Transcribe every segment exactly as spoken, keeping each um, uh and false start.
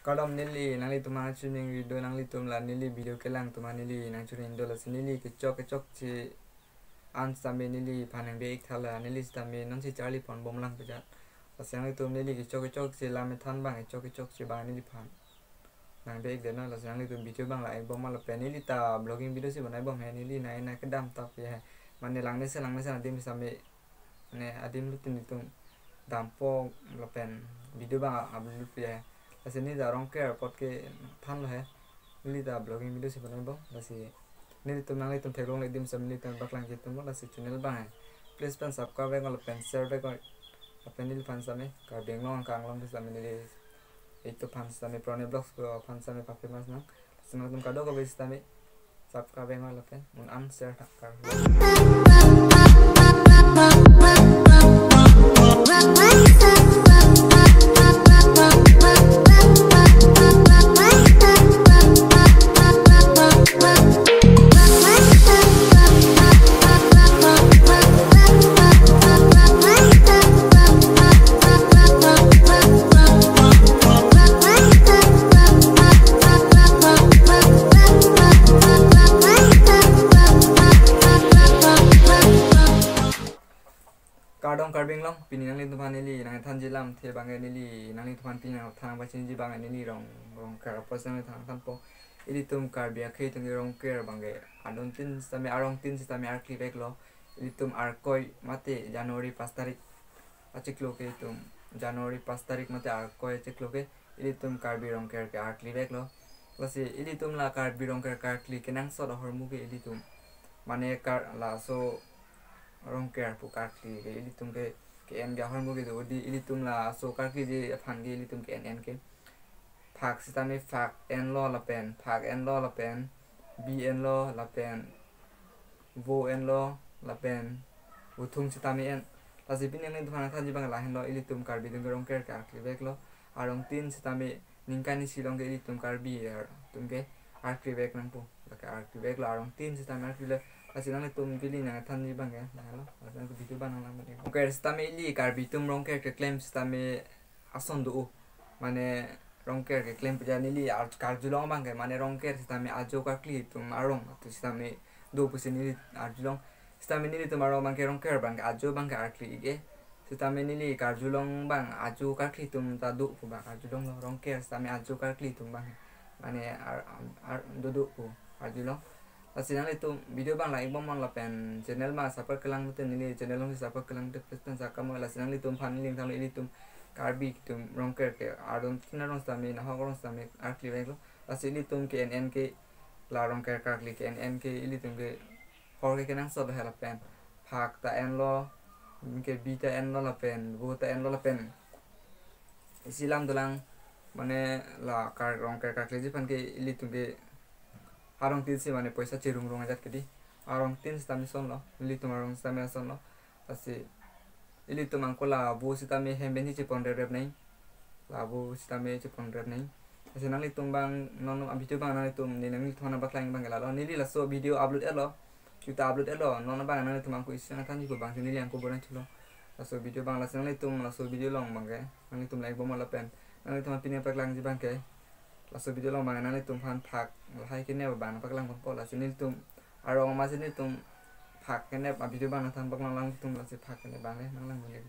Kardom neli nanglitum aphan, chuning rido nanglitum la neli video kelang atum aphan neli nangchuning do, lasi neli kechok kechokche an sitame neliphan nangbe-ik tha, la neli sitame nonsi charli ponbom lang pejat. Lasi nanglitum neli kechok kechokche lam ethan abang kechok kechokche abang neliphan nangbe-ik detnon, lasi nanglitum video abang la-ik bom lapen neli ta vlogging video si bonai bom he, neli nai nai kedam tap ya he. Mane langmesen langmesen adim sitame, mane adim lutin itum dampo lapen video abang upload ya he. Lasi neli ta Rongker apot kethanlo he. Neli ta vlogging video si bonai bom, lasi nelitum nanglitum theklongle adim sitame nelitum paklang kitum bom, lasi channel abang he please pen subscribe vek lapen share vek lapen neliphan sitame Karbi Anglong angkang along sitame neli YouTube aphan sitame Prone Vlogs aphan sitame pa-famous nang. Lasi nangtum kadokave sitame subscribe vek lapen un an share thak kar. Kardom Karbi Anglong, pini nanglitum aphan neli nangthanji lamthe abangke neli nanglitum aphan pini nangthan pachiniji abangke neli Rong, Rongker apot si nangthan thanpo. Ilitum Karbi akhei atum ke Rongker abangke adon tin sitame arong tin sitame arkli veklo. Ilitum Arkoi mate January pas tarik achiklo ke itum, January pas tarik mate Arkoi achiklo ke ilitum Karbi Rongker ke arkli veklo. Lasi ilitum la Karbi Rongker karkli kenangsot ahormu ke ilitum, mane kar, laso Rongker pu karkli ke ilitum ke ke-en ke ahormu ke do, odi ilitum laso karkliji aphan ke ilitum ke-en en ke phak sitame phak enlo lapen phak enlo lapen bi enlo lapen vo enlo lapen vuthung sitame en. Lasi pini nanglitum aphan nangthanji abang lahenlo, ilitum Karbi atum ke Rongker ke arkli veklo. Arong tin sitame ningkan isi along ke ilitum Karbi atum ke arkli vek nangpo. Lake arkli veklo, arong tin sitame arkli lo. Lasi nanglitum pini nangthanji abangke lahenlo. Lasi nangtum video abang nanglang abang. Rongker sitame ili Karbi atum Rongker keklem sitame ason do-o. Mane Rongker keklem pejat neli ar-, karjulong abangke, mane Rongker sitame ajo karkli atum arong atum sitame do pusi neli arjulong. Sitame nelitum arong abangke Rongker abangke ajo abangke arkli-ik-e. Sitame neli karjulong abang ajo karkli atum ta do pu abang arjulonglo, Rongker sitame ajo karkli atum abang, mane ar, ar, do do pu arjulong. Lasi nanglitum video abang like bomnon lapen channel abang subscribe kelang mete, neli channel along subscribe kelang mete, please pen subscribe mo. Lasi nanglitum aphan neli nangthanlo, ilitum Karbi atum Rongker ke adon tin arong sitame nahok arong sitame arkli veklo. Lasi ilitum ke-en en ke la Rongker karkli ke-en en ke ilitum ke hor ke kenangsot he lapen phak ta enlo, ke bi ta enlo lapen vo ta enlo lapen isi lam dolang, mane la kar, Rongker karkliji aphan ke ilitum ke arong tin si mane poisa cherungrung ajat ke di. Arong tin sitame asonlo, ilitum arong sitame asonlo. Lasi ilitum angko la vo sitame hem pen si chepon rep rep nai. La vo sitame chepon rep nai. Lasi nanglitum abang non a-video abang nanglitum, ne nanglitum aphan nangpaklang abangke lalo. Neli laso video upload etlo. Kita upload etlo. Non abang nanglitum angko isi nangthanji pu abang si neli angko bonai chulo. Laso video abang, lasi nanglitum laso video along abangke nanglitum like bomnon lapen nanglitum aphan pini paklangji abangke, laso video along abang nanglitum aphan phak lahai kenep abang nangpaklang bompo. Lasi nelitum arong amatsi nelitum phak kenep a-video abang nangthan paklang lang tum, lasi phak kenep abang le nanglang bang le.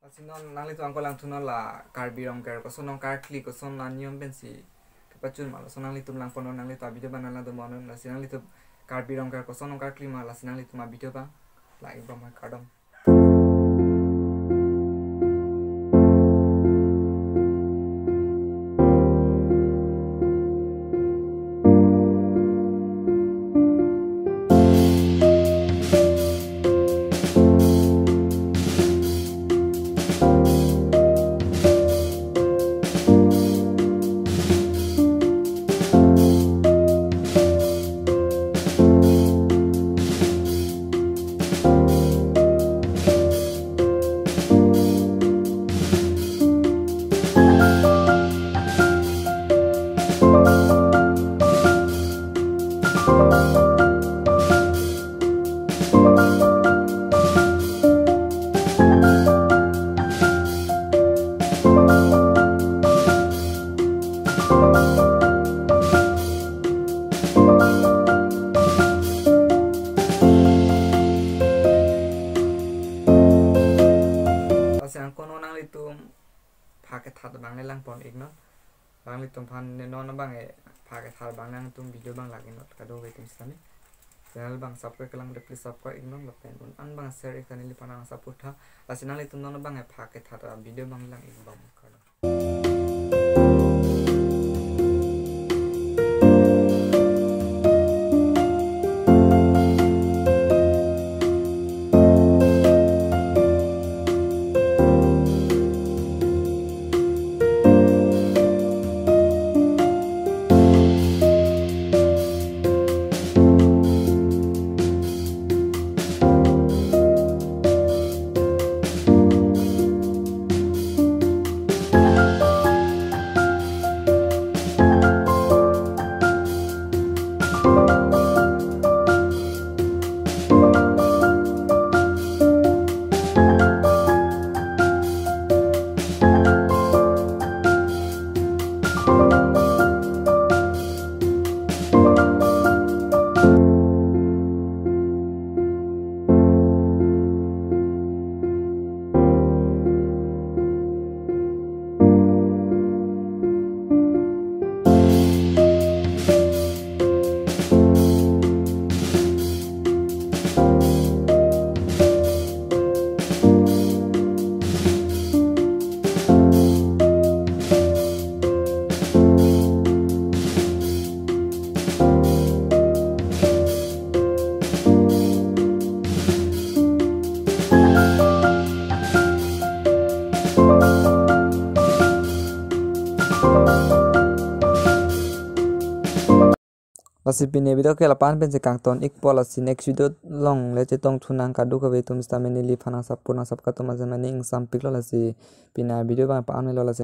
Lasi non nanglitum angko langthunon la Karbi Rongker koson nongkarkli, koson aniyom pensi kepachun ma, laso nanglitum langponnon, nanglitum avideo abang nanglang domonnon. Lasi nanglitum Karbi Rongker koson nongkarkli ma, lasi nanglitum avideo abang lang-ikbom, kardom. Lasi angkono nanglitum pha kethat abang le langpon-iknon. Nanglitum aphan ne non abang e pha kethat abang nangtum video abang lang-iknon kadokave atum sitame. Channel abang subscribe kelang de, please subscribe-iknon lapen un-an abang share-ik ta neliphan nang support tha. Lasi nanglitum non abang e pha kethat avideo abang lang-ikbom, kardom. Lasi pini video ke lapu-an pensi kangton-ikpo, lasi next video along le chetongthu nang kadokave atum sitame, neliphan nang support nang sap katum aja mane ingsampiklo. Lasi pini avideo abang pa-an melo, lasi